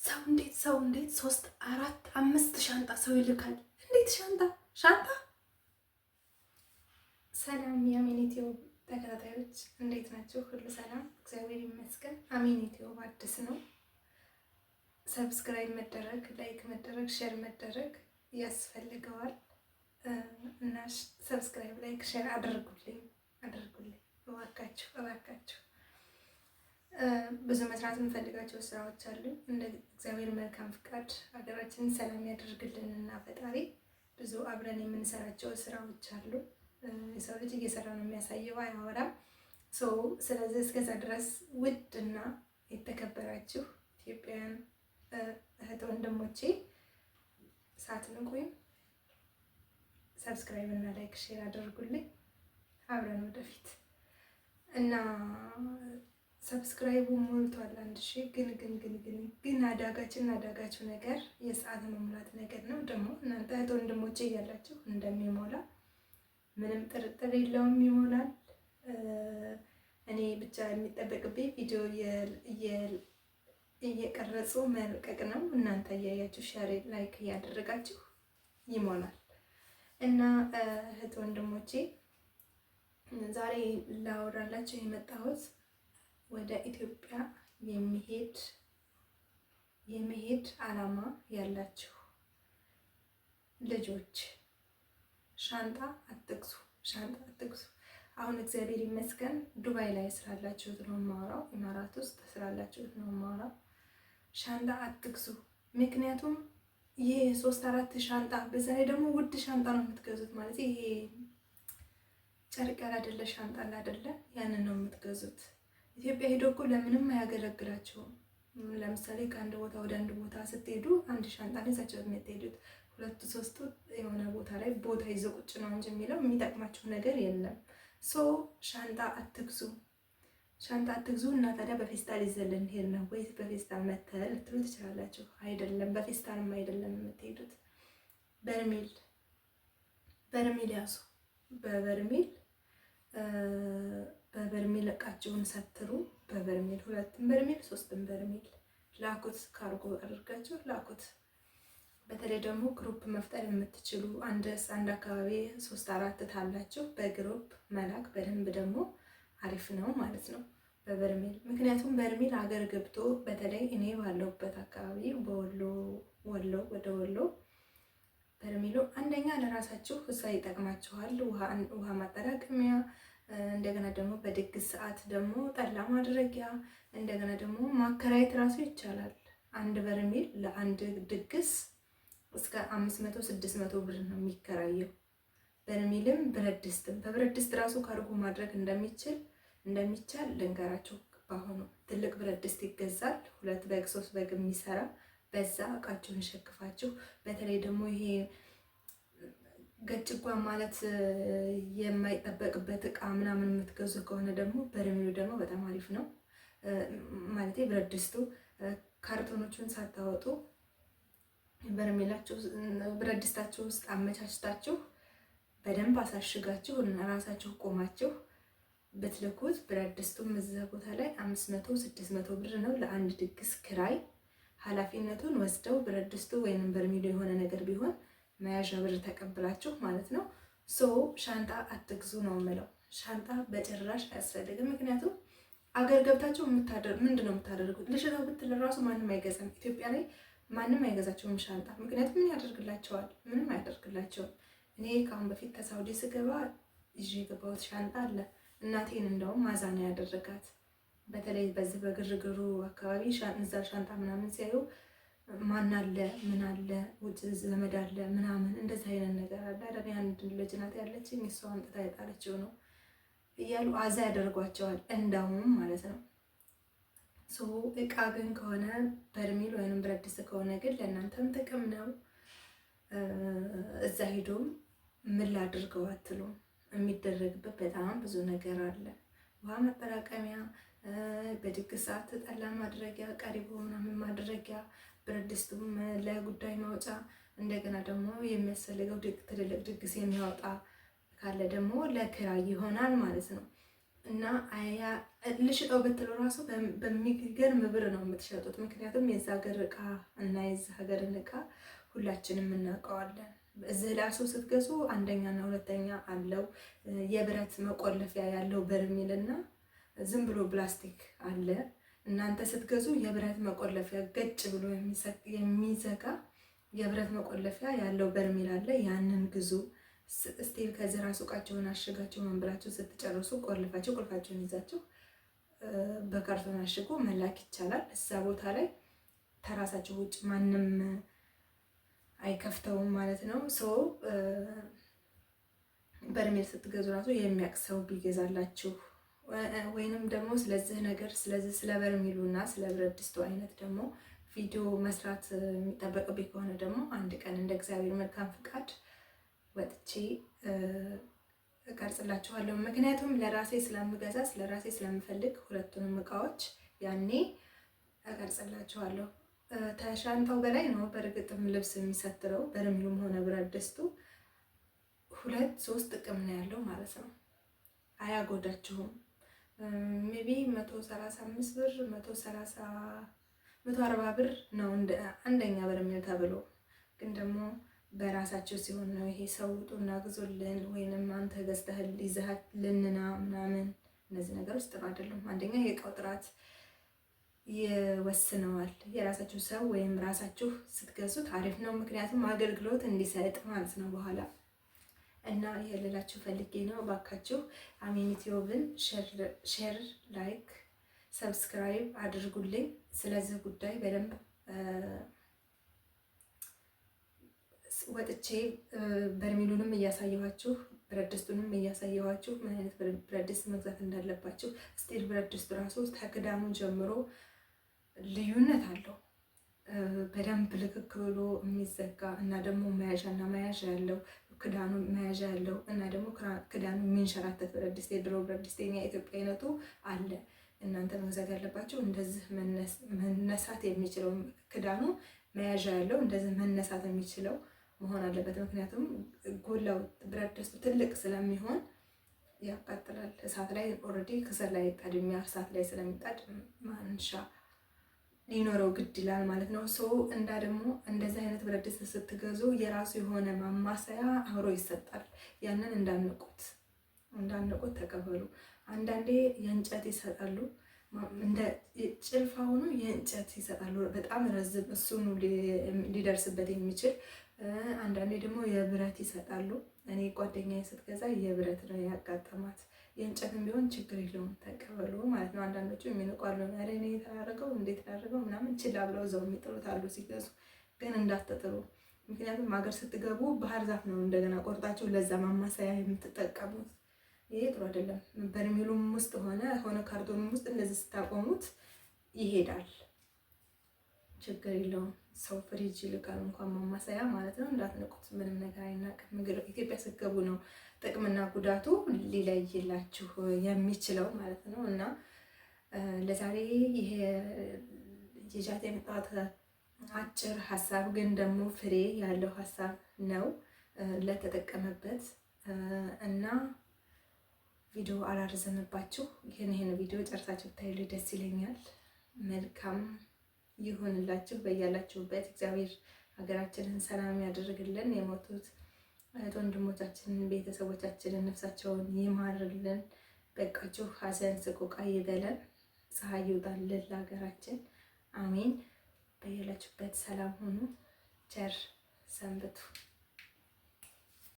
ሰው እንዴት ሰው እንዴት ሶስት አራት አምስት ሻንጣ ሰው ይልካል? እንዴት ሻንጣ ሻንጣ። ሰላም የአሜን ኢትዮ ተከታታዮች እንዴት ናቸው? ሁሉ ሰላም፣ እግዚአብሔር ይመስገን። አሜን ኢትዮ አዲስ ነው። Subscribe መደረግ፣ like መደረግ፣ share መደረግ ያስፈልገዋል እና subscribe፣ like፣ share አድርጉልኝ አድርጉልኝ እባካችሁ እባካችሁ። ብዙ መስራት የምፈልጋቸው ስራዎች አሉ። እንደ እግዚአብሔር መልካም ፍቃድ ሀገራችንን ሰላም ያደርግልን እና ፈጣሪ ብዙ አብረን የምንሰራቸው ስራዎች አሉ። የሰው ልጅ እየሰራ ነው የሚያሳየው፣ አያወራም። ስለዚህ እስከዛ ድረስ ውድ እና የተከበራችሁ ኢትዮጵያውያን እህት ወንድሞቼ ሳትንቁኝ subscribe እና like share አድርጉልኝ። አብረን ወደፊት እና subscribe ኡ ሞልቷል 1000። ግን ግን ግን ግን ግን አዳጋችን አዳጋችሁ ነገር የሰዓት መሙላት ነገር ነው። ደግሞ እናንተ እህት ወንድሞቼ እያላችሁ እንደሚሞላ ምንም ጥርጥር የለውም፣ ይሞላል። እኔ ብቻ የሚጠበቅብኝ ቪዲዮ እየቀረጹ መልቀቅ ነው። እናንተ እያያችሁ share like እያደረጋችሁ ይሞላል። እና እህት ወንድሞቼ ዛሬ ላወራላችሁ የመጣሁት ወደ ኢትዮጵያ የሚሄድ የመሄድ አላማ ያላችሁ ልጆች ሻንጣ አትግዙ፣ ሻንጣ አትግዙ። አሁን እግዚአብሔር ይመስገን ዱባይ ላይ ስላላችሁት ነው የማወራው፣ ኢማራት ውስጥ ስላላችሁት ነው የማወራው። ሻንጣ አትግዙ። ምክንያቱም ይሄ ሶስት አራት ሻንጣ፣ በዛ ላይ ደግሞ ውድ ሻንጣ ነው የምትገዙት። ማለት ይሄ ጨርቅ ያላደለ ሻንጣ አይደለ፣ ያንን ነው የምትገዙት። ኢትዮጵያ ሄዶ እኮ ለምንም አያገለግላቸውም። ለምሳሌ ከአንድ ቦታ ወደ አንድ ቦታ ስትሄዱ አንድ ሻንጣ ነው ይዛችሁ የምትሄዱት። ሁለቱ ሶስቱ የሆነ ቦታ ላይ ቦታ ይዞ ቁጭ ነው እንጂ የሚለው የሚጠቅማቸው ነገር የለም። So ሻንጣ አትግዙ፣ ሻንጣ አትግዙ። እና ታዲያ በፌስታል ይዘን ልንሄድ ነው ወይ በፌስታል መተን ልትሉ ትችላላችሁ። አይደለም፣ በፌስታልም አይደለም የምትሄዱት። በርሜል በርሜል ያዙ። በበርሜል በበርሜል እቃችሁን ሰትሩ። በበርሜል ሁለትም በርሜል ሶስትም በርሜል ላኩት፣ ካርጎ አድርጋችሁ ላኩት። በተለይ ደግሞ group መፍጠር የምትችሉ አንድ አንድ አካባቢ ሶስት አራት ታላችሁ በ group መላክ በደንብ ደግሞ አሪፍ ነው ማለት ነው፣ በበርሜል። ምክንያቱም በርሜል አገር ገብቶ በተለይ እኔ ባለሁበት አካባቢ በወሎ ወሎ ወደ ወሎ በርሜሉ አንደኛ ለራሳችሁ እዛ ይጠቅማችኋል፣ ውሃ ማጠራቀሚያ፣ እንደገና ደግሞ በድግስ ሰዓት ደግሞ ጠላ ማድረጊያ፣ እንደገና ደግሞ ማከራየት ራሱ ይቻላል። አንድ በርሜል ለአንድ ድግስ እስከ 500 600 ብር ነው የሚከራየው። በርሜልም ብረት ድስትም በብረት ድስት ራሱ ካርጎ ማድረግ እንደሚቻል ልንገራችሁ። በአሁኑ ትልቅ ብረት ድስት ይገዛል። ሁለት በግ ሶስት በግ የሚሰራ በዛ እቃችሁን ሸክፋችሁ፣ በተለይ ደግሞ ይሄ ገጭጓ ማለት የማይጠበቅበት እቃ ምናምን የምትገዙ ከሆነ ደግሞ በርሜሉ ደግሞ በጣም አሪፍ ነው። ማለት ብረት ድስቱ ካርቶኖቹን ሳታወጡ በርሜላችሁ ብረት ድስታችሁ ውስጥ አመቻችታችሁ በደንብ አሳሽጋችሁ እና ራሳችሁ ቆማችሁ ብትልኩት ብረት ድስቱም እዛ ቦታ ላይ 500 600 ብር ነው ለአንድ ድግስ ክራይ። ኃላፊነቱን ወስደው ብረት ድስቱ ወይንም በርሜሉ የሆነ ነገር ቢሆን መያዣ ብር ተቀብላችሁ ማለት ነው። So ሻንጣ አትግዙ ነው የምለው። ሻንጣ በጭራሽ አያስፈልግም። ምክንያቱም አገር ገብታችሁ ምንድን ነው የምታደርጉት? ልሽጠው ብትል ራሱ ማንም አይገዛም። ኢትዮጵያ ላይ ማንም አይገዛቸውም ሻንጣ። ምክንያቱም ምን ያደርግላቸዋል? ምንም አያደርግላቸውም። እኔ ከአሁን በፊት ከሳውዲ ስገባ ይዤ የገባሁት ሻንጣ አለ። እናቴን እንደውም ማዛና ያደረጋት። በተለይ በዚህ በግርግሩ አካባቢ እዛ ሻንጣ ምናምን ሲያዩ ማን አለ ምን አለ ውጭ ዘመድ አለ ምናምን እንደዚህ አይነት ነገር አለ። አይደል አንድ ልጅ ናት ያለችኝ እሷ አምጥታ የጣለችው ነው እያሉ አዛ ያደርጓቸዋል። እንዳውም ማለት ነው። So እቃ ግን ከሆነ በርሜል ወይንም ብረት ድስት ከሆነ ግን ለእናንተም ጥቅም ነው። እዛ ሄዶም ምን ላድርገው አትሉም። የሚደረግበት በጣም ብዙ ነገር አለ። ውሃ ማጠራቀሚያ፣ በድግስ ሰዓት ጠላ ማድረጊያ፣ ቀሪቦ ምናምን ማድረጊያ፣ ብረት ድስቱም ለጉዳይ ማውጫ፣ እንደገና ደግሞ የሚያስፈልገው ትልልቅ ድግስ የሚያወጣ ካለ ደግሞ ለክራይ ይሆናል ማለት ነው። እና ልሽጠው ብትሉ ራሱ በሚገርም ብር ነው የምትሸጡት። ምክንያቱም የዛ ሀገር እቃ እና የዛ ሀገርን እቃ ሁላችንም እናውቀዋለን። እዚህ ራሱ ስትገዙ አንደኛና ሁለተኛ አለው፣ የብረት መቆለፊያ ያለው በርሜል እና ዝም ብሎ ፕላስቲክ አለ። እናንተ ስትገዙ የብረት መቆለፊያ ገጭ ብሎ የሚዘጋ የብረት መቆለፊያ ያለው በርሜል አለ። ያንን ግዙ። Still ከዚህ ራሱ እቃቸውን አሽጋችሁ ምን ብላችሁ ስትጨርሱ ቆልፋችሁ ቁልፋችሁን ይዛችሁ በካርቶን አሽጎ መላክ ይቻላል። እዛ ቦታ ላይ ከራሳችሁ ውጭ ማንም አይከፍተውም ማለት ነው። So በርሜል ስትገዙ ራሱ የሚያውቅ ሰው ቢገዛላችሁ ወይንም ደግሞ ስለዚህ ነገር ስለዚህ ስለ በርሜሉ እና ስለ ብረት ድስቱ አይነት ደግሞ ቪዲዮ መስራት የሚጠበቅብኝ ከሆነ ደግሞ አንድ ቀን እንደ እግዚአብሔር መልካም ፍቃድ ወጥቼ እቀርጽላችኋለሁ። ምክንያቱም ለራሴ ስለምገዛ ስለራሴ ስለምፈልግ ሁለቱንም እቃዎች ያኔ እቀርጽላችኋለሁ። ተሻንታው በላይ ነው በእርግጥም ልብስ የሚሰትረው በርሜሉም ሆነ ብረት ድስቱ ሁለት ሶስት ጥቅም ነው ያለው ማለት ነው። አያጎዳችሁም። Maybe 135 ብር፣ 130፣ 140 ብር ነው እንደ አንደኛ በርሜል ተብሎ፣ ግን ደግሞ በራሳቸው ሲሆን ነው ይሄ ሰው ውጡና ግዙልን ወይንም አንተ ገዝተህ ይዘህልንና ምናምን፣ እነዚህ ነገሮች ጥሩ አይደሉም። አንደኛ የእቃው ጥራት ይወስነዋል። የራሳችሁ ሰው ወይም ራሳችሁ ስትገዙት አሪፍ ነው። ምክንያቱም አገልግሎት እንዲሰጥ ማለት ነው በኋላ። እና ይሄ ልላችሁ ፈልጌ ነው። ባካችሁ አሜን ቲዩብን share፣ like፣ subscribe አድርጉልኝ። ስለዚህ ጉዳይ በደንብ ወጥቼ በርሜሉንም እያሳየኋችሁ ብረት ድስቱንም እያሳየኋችሁ ምን አይነት ብረት ድስት መግዛት እንዳለባችሁ፣ steel ብረት ድስቱ ራሱ ከክዳኑ ጀምሮ ልዩነት አለው። በደንብ ልክክ ብሎ የሚዘጋ እና ደግሞ መያዣ እና መያዣ ያለው፣ ክዳኑ መያዣ ያለው እና ደግሞ ክዳኑ የሚንሸራተት ብረት ድስት፣ የድሮ ብረት ድስት የኛ ኢትዮጵያ አይነቱ አለ። እናንተ መግዛት ያለባቸው እንደዚህ መነሳት የሚችለው፣ ክዳኑ መያዣ ያለው፣ እንደዚህ መነሳት የሚችለው መሆን አለበት። ምክንያቱም ጎላው ብረት ድስቱ ትልቅ ስለሚሆን ያቃጥላል። እሳት ላይ already ከሰል ላይ አይጣድም፣ እሳት ላይ ስለሚጣድ ማንሻ ሊኖረው ግድ ይላል ማለት ነው። So እንዳ ደግሞ እንደዚህ አይነት ብረት ድስት ስትገዙ የራሱ የሆነ ማማሰያ አብሮ ይሰጣል። ያንን እንዳንቁት እንዳንቁት ተቀበሉ። አንዳንዴ የእንጨት ይሰጣሉ፣ እንደ ጭልፋ ሆኖ የእንጨት ይሰጣሉ። በጣም ረዝም እሱኑ ሊደርስበት የሚችል። አንዳንዴ ደግሞ የብረት ይሰጣሉ። እኔ ጓደኛዬ ስትገዛ የብረት ነው ያጋጠማት። የእንጨትም ቢሆን ችግር የለውም፣ ተቀበሉ ማለት ነው። አንዳንዶቹ የሚንቁ አሉ። ኧረ እኔ የተላረገው እንዴት ላደርገው ምናምን ችላ ብለው እዛው የሚጥሉት አሉ ሲገዙ። ግን እንዳትጥሉ። ምክንያቱም ሀገር ስትገቡ ባህር ዛፍ ነው እንደገና ቆርጣችሁ ለዛ ማማሰያ የምትጠቀሙት። ይሄ ጥሩ አይደለም። በርሜሉም ውስጥ ሆነ ሆነ ካርቶኑም ውስጥ እንደዚህ ስታቆሙት ይሄዳል። ችግር የለውም። ሰው ፍሪጅ ይልካል እንኳን ማማሰያ ማለት ነው። እንዳትንቁት፣ ምንም ነገር አይናቅም። ኢትዮጵያ ስትገቡ ነው ጥቅምና ጉዳቱ ሊለይላችሁ የሚችለው ማለት ነው። እና ለዛሬ ይሄ ይዣት የመጣሁት አጭር ሀሳብ ግን ደግሞ ፍሬ ያለው ሀሳብ ነው ለተጠቀመበት። እና ቪዲዮ አላርዘምባችሁ። ይህን ቪዲዮ ጨርሳችሁ ብታዩ ደስ ይለኛል። መልካም ይሁንላችሁ በያላችሁበት። እግዚአብሔር ሀገራችንን ሰላም ያደርግልን። የሞቱት እህት ወንድሞቻችንን፣ ቤተሰቦቻችንን ነፍሳቸውን ይማርልን። በቃችሁ ሀዘን ስቆቃ ይበለን። ፀሐይ ይውጣልን ለሀገራችን። አሜን። በያላችሁበት ሰላም ሁኑ። ቸር ሰንብቱ።